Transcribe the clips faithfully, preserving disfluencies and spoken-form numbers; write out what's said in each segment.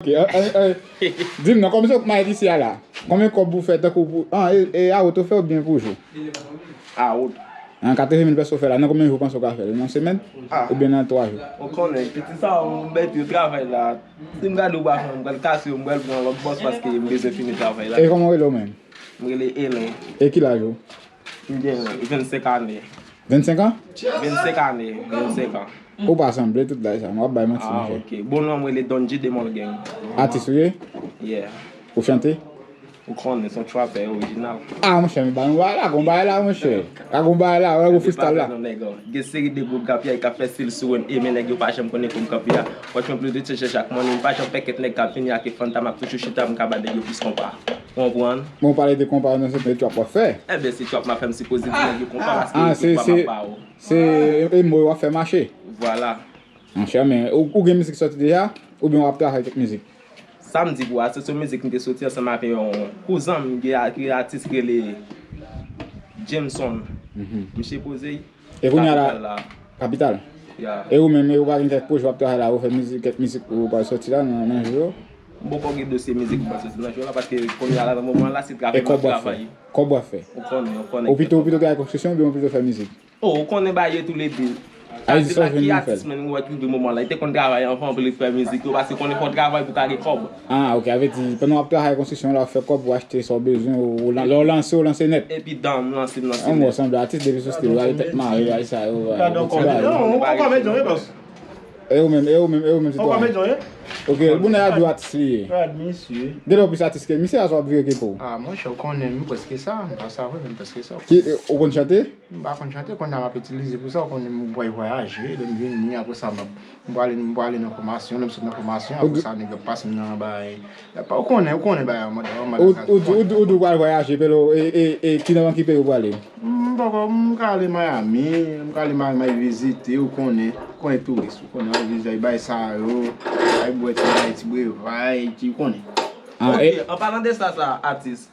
Ok, eh, eh, eh, di m non, kòman se w ap mayit isi a la? Konbyen kòb ou fè tankou pou, an, e, e a wot ou fè oubyen pou jou? A wot. An, katreven mil pèso w fè la, nan konbyen jou w panse w ka fè l? Nan semèn? Ah. Oubyen nan twa jou? Ou konnen, piti sa, ou mèt yo travay la. Si m gade ou pa fè, m pral kase yo, m pral pran lòt bòs paske m bezwen fini travay la. E kòman w rele w menm? M rele Elen. E ki laj ou? M gen vennsenk ane. Vennsenk an? Vennsenk ane, vennsenk an. Ou pa sanble tout laj sa, m ap bay manti, ah, monchè. Ok. Bon, non, m rele Don G de Morgan. Atis ou ye? Yeah. Ou chante? Ou konnen, se yon trapè orijinal. Ah, monchè, men ba nou bagay la, gon bagay la, monchè. Ka gon bagay la, wè, gon freestyle la. Gen seri de gwoup k ap fè, k ap fè stil sou M, e men nèg yo pa janm konnen kou m kanpe a. Franchman, plis de chèchè chak mòn, m pa janm fè kèt nèg k ap vini ak fantam, ap toujou chita, m ka ba nèg yo plis konpa. Ou konprann? Bon, pale de konpa nan se trap w ap fè. Ebyen, se trap m ap fè, m sipoze di nèg yo konpa, paske ah, se, se, se, e mo w ap fè mache. Vwala. Monchè, men, ou, ou gen mizik sòti deja? Oubyen w ap travay kèk mizik? Sa m di pou a, se sou mizik m te soti ansanm avè yon kouzen m, gen a-, gen atis ki rele Jameson. Mhm. Misye poze. E kounye a la, kapital la. Kapital? Ya. E ou menm, e ou pa gen kèk pwojè w ap travay la, ou fè mizik, kèk mizik ou pral sòti la nan, nan jou yo? M poko gen dosye mizik m pral sòti nan jou la, paske kounye a la, nan moman la, se travay m ap travay. E kòb w ap fè? Kòb w ap fè? Ou konnen, ou konnen. Ou pito, ou pito travay konstriksyon oubyen ou pito fè mizik? Oh, ou konnen bagay yo toulede. Sa di la ki atis menm ou wè ki gen moman la. Li te konn travay anvan pou li fè mizik yo, paske konnen fò w travay pou w ka gen kòb. Ah, ok, sa vle di, pandan w ap travay konstriksyon la, w ap fè kòb pou w achte sa w bezwen, ou, ou lan-, lè w lanse, w lanse nèt. Epi dan, m lanse, m lanse nèt. An gwo, sanble atis depi sou stil, w ale tèt mare, bagay sa yo, bagay. Non, ou pa komedyen, wi, bòs. E ou menm, e ou menm, e ou menm, se ou pa komedyen, wi. Ok, Bonè a di w atis li ye. Gade misye. Gen lè w plis atis ke misye a, sa w ap vire ke pou w. Ah, monchè, ou konnen, m prèske sa, m pa sa vre, men m prèske sa. Ki, ou konn chante? M pa konn chante, kounye a m ap itilize pou sa, ou konnen m pral vwayaje, lè m vini, apre sa, m ap, m prale, m prale nan fòmasyon, lè m sot nan fòmasyon, apre sa, nèg yo ap pase m nan bagay. Ou konnen, ou konnen bagay an mòd, an mòd. Ou, ou, ou, ou di w pral vwayaje, pelo, e, e, e, ki nan ki peyi ou prale? M poko, m ka ale Miami, m ka ale Miami, m al vizite, ou konnen, ou konnen touris, ou konnen, al vizite, al bay sa yo, al bwè ti, bay ti brevay, ti, ou konnen. Ah, ok, e an palan de sa, sa, atis,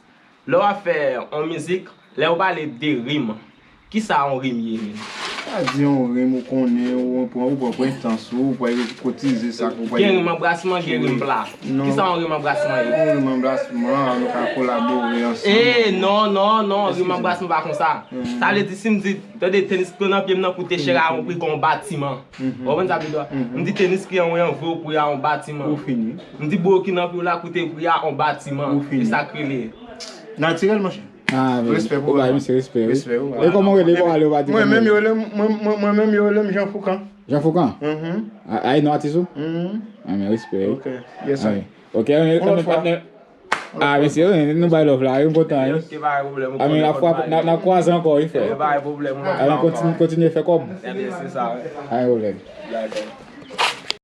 lè w ap fè yon mizik, lè w pale de rim, kisa yon rim ye menm? Sa di yon rim ou konnen, ou pran, ou pran prentans ou, ou pral kotize sa, ou pral. Gen rim anbrasman, gen rim pla. Non. Kisa yon rim anbrasman ye? Yon rim anbrasman, nou ka kolabore ansanm. Eh, non, non, non, rim anbrasman pa konsa. Sa vle di si m di, tande, tenis pran nan pye m nan koute chè a yon pri kon yon batiman. Ou konprann sa m di a? M di tenis ki anwo an vre yon pri a yon batiman. Ou fini. M di bro ki nan pye w la koute pri a yon batiman. Ou fini. E sa k rele. Natirèl, monchè. Ah, men, respè pou ou bay misye respè, wi. Respè, wi. E kòman w rele, kòman w rele, ou pa di kòman w rele? Mwen menm, yo rele m, mwen, mwen, mwen menm, yo rele m Jean Foucan. Jean Foucan? Mhm. A, a, e non atis ou? Mhm. Ah, men respè, wi. Ok. Yes, sir. Ah, wi. Ok, ann, ann, patnè. Ah, mesye, wi, nou bay love la, wi, m kontan, wi. Ok, pa gen pwoblèm, ou konnen, n ap kwaze ankò, wi, frè. Pa gen pwoblèm, ou kontinye, kontinye fè kòb. Ebyen, se sa, wi. Pa gen pwoblèm. Dakò.